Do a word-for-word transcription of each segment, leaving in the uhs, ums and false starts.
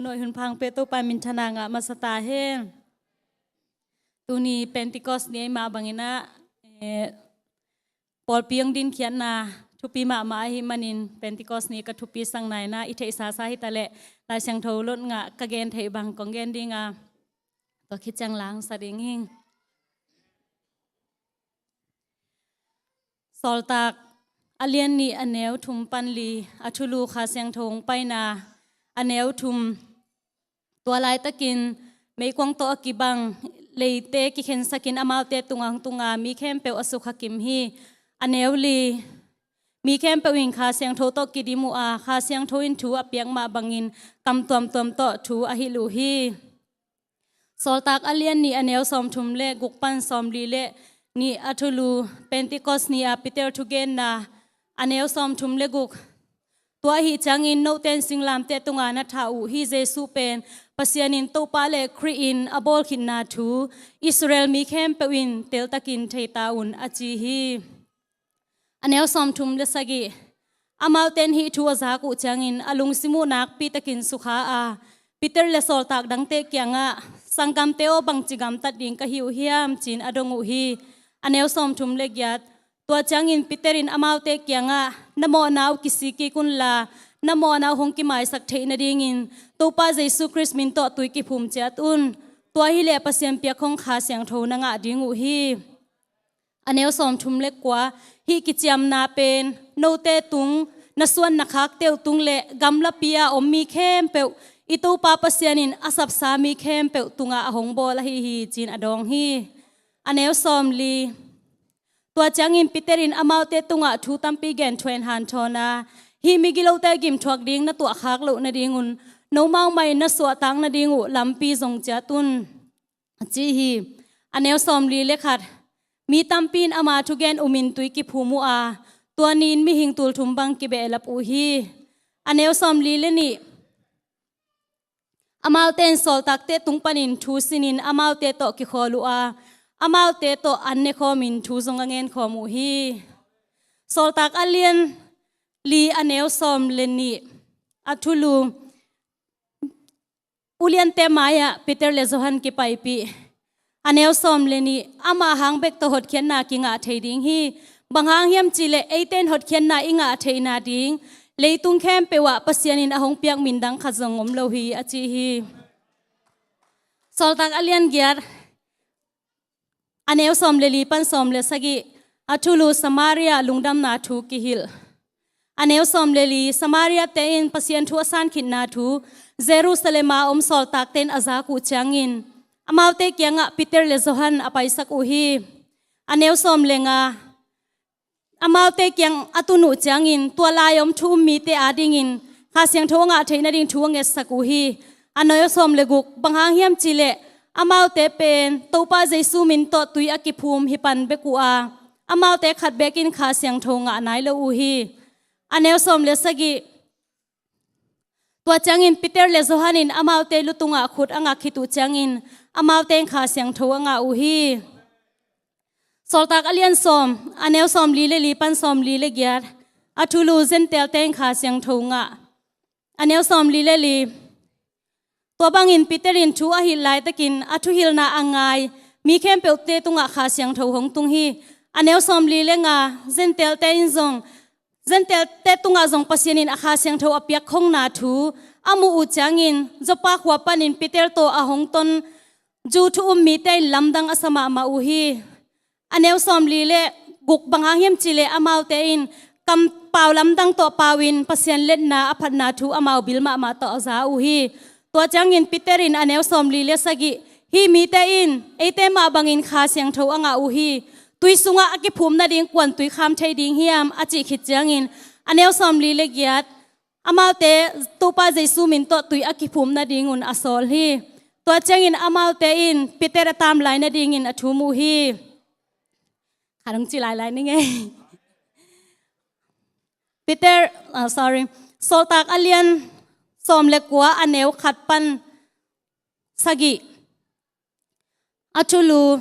Nuai hun phang pe Topa minthanna ngah masa ta hen. Tuni Pentecost ni ei mah bangin ah, eh, pawlpi hong dinkhiatna thupi mahmah ahih manin Pentecost ni ka thupi sang naina i theihsa sa hi ta leh Lai Siangtho lot ngah ka gen theih bang kong gen ding a, tua khit ciang la hong sa ding hing. Sawltak a lian nih a neu thum pan li, a thulu Kha Siangtho hong paina a neu thum. Tua laitakin meikuang tawh a kibang leite kikhensakin amaute tungah hong tunga mi khempeuh a sukha kim hi. A neu li, mi khempeuh in Kha Siangtho tawh kidim uh a, Kha Siangtho in thu a piak mah bangin kam tuamtuam tawh thu a hilh uh hi. Sawltak a lian nih a neu sawmthum le guk pan sawmli le nih a thulu, Pentecost ni a Peter thugenna a neu sawmthum le guk. Tua ahih ciangin note in singlamteh tunga na thah uh hi Jesuh pen Pasian in Topa le Khrih in a bawlkhitna thu Israel mi khempeuh in teltakin thei ta un, a ci hi. A neu sawmthum le sagih. Amaute in hih thu a zak uh ciangin a lungsim uh nakpitakin sukha a, Peter le sawltak dangte kiangah, "Sanggamte aw, bangci gamtat ding ka hi uh hiam?" ci-in a dong uh hi. A neu sawmthum le giat. Tua ciangin Peter in amaute kiangah, "Na mawhna uh kisik kik unla, na mawhna uh hong kimaisak theih nadingin Topa Jesuh Khrist min tawh tui kiphum ciat un. Tua hileh Pasian piak hong Kha Siangtho na ngah ding uh hi." A neu sawmthum le kua. Hih kiciamna pen note tung, na suan na khakte uh tung le gamlapi a om mi khempeuh, i Topa Pasian in a sapsa mi khempeuh tungah a hong bawl ahi hi, ci-in a dawng hi. A neu sawmli. Tua ciangin Peter in amaute tungah thu tampi gen thuain hanthawn a, "Hih migilote gimthuak ding na tuahkhak loh nadingun nomau mah in na suahtak nading uh lampi zong ciat un," a ci hi. A neu sawmli le khat. Mi tampi in ama thugen umin tui kiphum uh a, tua ni-in mihing tulthum bang kibehlap uh hi. A neu sawmli le nih. Amaute in sawltakte tung panin thu sinin amaute tawh kikhawl uh a, amaute tawh an nekhawmin thu zong a ngenkhawm uh hi. Sawltak a lian li a neu sawm le nih. A thulu. Uliante mai-ah Peter le Johan kipaipih. A neu sawm le nih. Ama hang bek tawh hotkhiatna kingah thei ding hi. Bang hang hiam cihleh eite in hotkhiatna i ngah theihna ding leitung khempeuh ah Pasian in a hong piak min dang khat zong om lo hi, a ci hi. Sawltak a lian giat. A neu sawm le li pan sawm le sagih. A thulu Samaria lungdamna thu kihilh. A neu sawm le li. Samaria-te in Pasian thu a sankhitna thu Jerusalem a om sawltakte in a zak uh ciangin amaute kiangah Peter le Johan a paisak uh hi. A neu sawm le nga. Amaute kiang a tun uh ciangin tua lai-a om thu um mite adingin Kha Siangtho a ngah theih nading thu a ngetsak uh hi. A neu sawm le guk. Bang hang hiam cihleh amaute pen Topa Jesuh min tawh tui a kiphum hi pan bek uh a, amaute khat bekin Kha Siangtho ngah nai lo uh hi. A neu sawm le sagih. Tua ciangin Peter le Johan in amaute lu tungah khut a ngak khit uh ciangin amaute in Kha Siangtho a ngah uh hi. Sawltak a lian sawm, a neu sawm li le li pan sawm li le giat. A thulu Gentile-te in Kha Siangtho ngah. A neu sawm li le li. Tua bangin Peter in thu a hilh laitakin a thuhilhna a ngai mi khempeuhte tungah Kha Siangtho hong tung hi. A neu sawm li le nga. Gentile-te in zong, Gentile-te tungah zong Pasian in a Kha Siangtho a piak khongna thu a muh uh ciangin Joppa khua panin Peter tawh a hong ton Jew thu um mite in lamdang a sa mahmah uh hi. A neu sawm li le guk. Bang hang hiam cihleh amaute in kam pau lamdang tawh pau-in Pasian letna a phatna thu amau bil mahmah tawh a za uh hi. Tua ciangin Peter in a neu sawm li le sagih, "Hih mite in eite mah bangin Kha Siangtho a ngah uh hi. Tui sungah a kiphum nading kuan tui kham thei ding hiam?" a cih khit ciangin a neu sawm li le giat. Amaute Topa Jesuh min tawh tui a kiphum nadingun a sawl hi. Tua ciangin amaute in Peter a tam lai nadingin a thum uh hi. Khat hong ci lailai ning ei. Peter, ah, sorry. Sawltak a lian sawm le kua, a neu khat pan sagih. A thulu.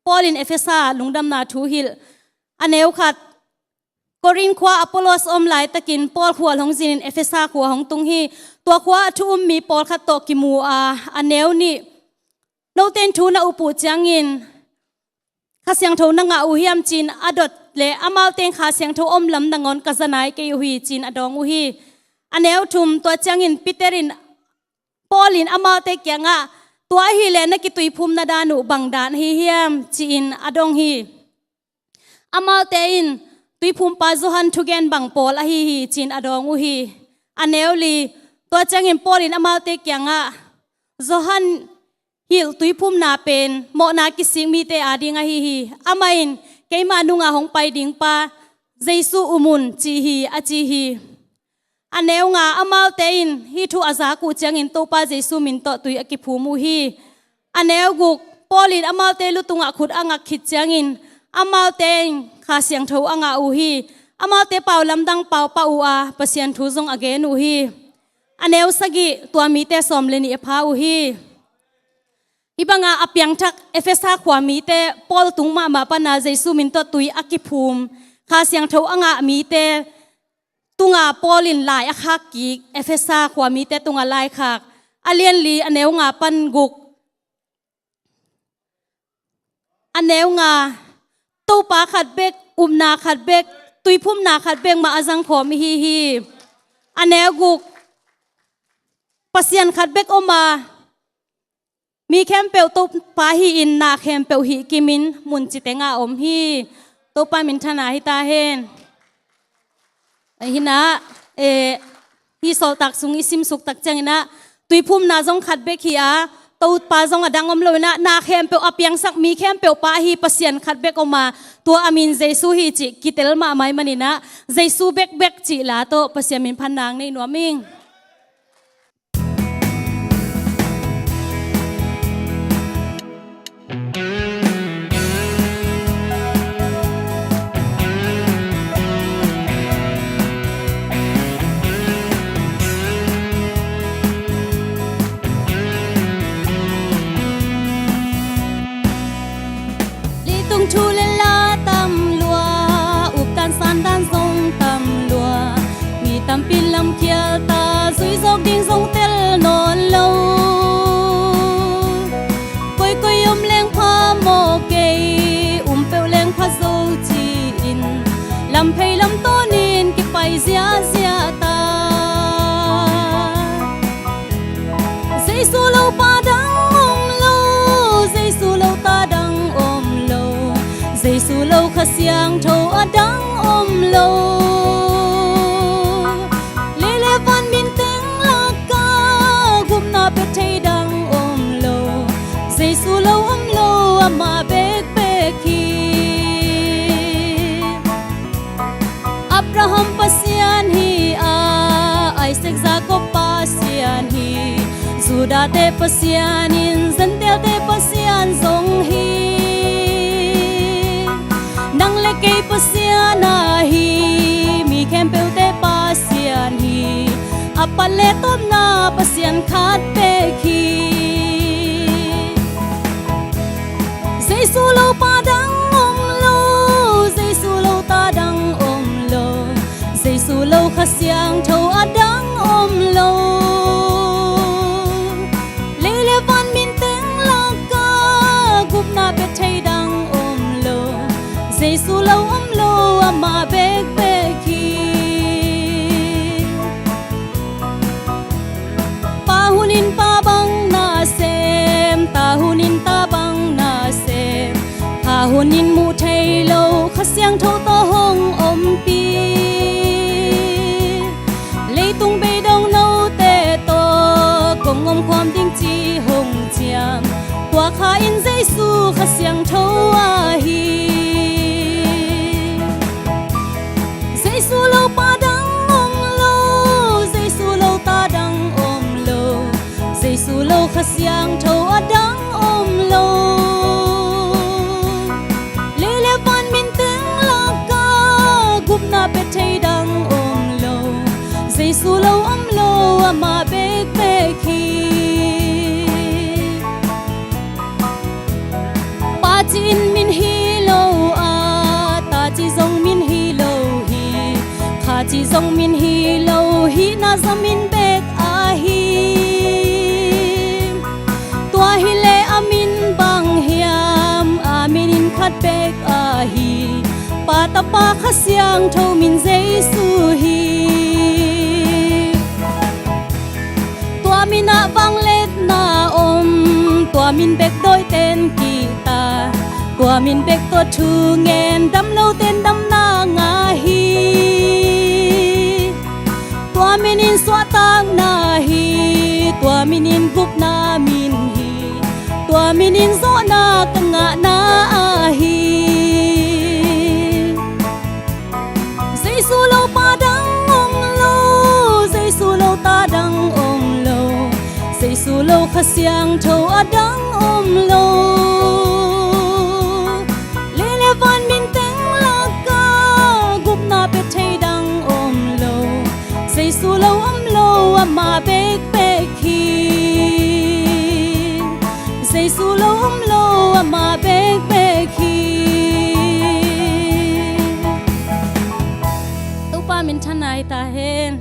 Paul in Efesa lungdamna thu hilh. A neu khat. Korin khua Apollos om laitakin Paul khual hong zinin Efesa khua hong tung hi. Tua khua a thu um mi pawlkhat tawh kimu a, a neu nih, note in thu na up uh ciangin Kha Siangtho na ngah uh hiam ci-in a dot leh, amaute in Kha Siangtho om lam nangawn ka za nai kei uh hi ci-in a dawng uh hi. A neu thum, tua ciangin Peter in, Paul in amaute kiangah, tua ahih leh na kituiphumna dan uh bang dan ahi hiam ci-in a dong hi. Amaute in, tuiphumpa Johan thugen bang pawl ahi hi ci-in a dawng uh hi. A neu li, tua ciangin Paul in amaute kiangah, Johan hilh tuiphumna pen mawhna kisik mite ading ahi hi. Amah in, keima nunga hong pai dingpa Jesu um un ci hi, a ci hi. A neu nga, amaute in hih thu a zak uh ciangin Topa Jesu min tawh tui a kiphum uh hi. A neu guk, Paul in amaute lutungah khut a ngak khit ciangin amaute in Kha Siangtho a ngah uh hi. Amaute pau lamdang pau pah uh a, Pasian thu zong a gen uh hi. A neu sagih, tua mite sawm le nih a pha uh hi. Hih banga a piangthak Efesa khua mite Paul tung mahmah pana Jesu min tawh tui a kiphum, Kha Siangtho a ngah mite tunga Paul in lai a khak kik, Efesa khua mite tunga lai khak, a lian li, a neu nga pan guk. A neu nga, Topa khat bek, upna khat bek, tuiphumna khat bek mah a zangkhawm ihi hi. A neu guk, Pasian khat bek om a, mi khempeuh Topa hi-in na khempeuh hih kimin mun citeng a om hi. Topa minthanna hi ta hen. Ahi na, eh, hih sawltak sung i simsuk tak ciangin ah, tuiphumna zong khat bek hi a, Topa zong a dang om lo in ah, na khempeuh a piangsak mi khempeuh pa hi, Pasian khat bek om a, tua a min Jesu hi cih kitel mahmah ahih manin ah, Jesu bekbek cih la tawh Pasian min phatna nei nuam ing. Leitung thu le la tam lua, updan sandan zong tam lua, mi tampi lamkhial ta, zui zawk ding zong tel nawn lo. Koikoi om leng pha maw kei, um peuh leng pha zo ci-in, lamphei lamtawnin kipai ziahziah ta. Jesu lo pa dang om lo, Jesu lo ta dang om lo, Jesu lo Kha Siangtho a dang om lo. Lei le van min teng laka gupna pia thei dang om lo, Jesu lo om lo amah bekbek hi. Abraham Pasian hi a, Isaac Jacob Pasian hi, Judah te Pasian in Gentile te Pasian zong hi. Nang le kei Pasian ahi, mi khempeuhte Pasian hi, a pat le tawpna Pasian khat bek hi. Jesu lo pa dang om lo, Jesu lo ta dang om lo, Jesu lo Kha Siangtho a dang om lo. Lei le van min teng laka gupna pia thei dang om lo, Jesu lo om lo amah bekbek hi. Pa hunin pa bang na sem, ta hunin ta bang na sem, kha hunin muh thei lo Kha Siangtho tawh hong ompih. Leitung beidong note tawh kong omkhuam ding ci hong ciam, tua kha in Jesu Kha Siangtho ahi. Jesu lo pa dang om lo, Jesu lo ta dang om lo, Jesu lo Kha Siangtho a dang om lo. Lei le van min teng laka gupna pia thei dang om lo, Jesu lo om lo amah bekbek hi. Pa ci-in min hi lo a, ta ci zong min hi lo hi. Sa min bek ahi. Tua hileh a min bang hiam? A min in khat bek ahi. Pa, Tapa, Kha Siangtho min Jesu hi. Tua min ah vangliatna om. Tua min bek dawiten kihta. Tua min bek tawh thu ngen, damloten damna ngah hi. Tua min in suahtakna hi. Tua min in gupna min hi. Tua min in zawhna ka ngahna ahi. Jesu lo Pa dang om lo. Jesu lo Ta dang om lo. Jesu lo Kha Siangtho a dang om lo. Lei le van min teng lakah gupna pia thei dang om lo. Jesu lo om lo, amah bekbek hi. Jesu lo om lo, amah bekbek hi. Topa minthanna hi ta hen.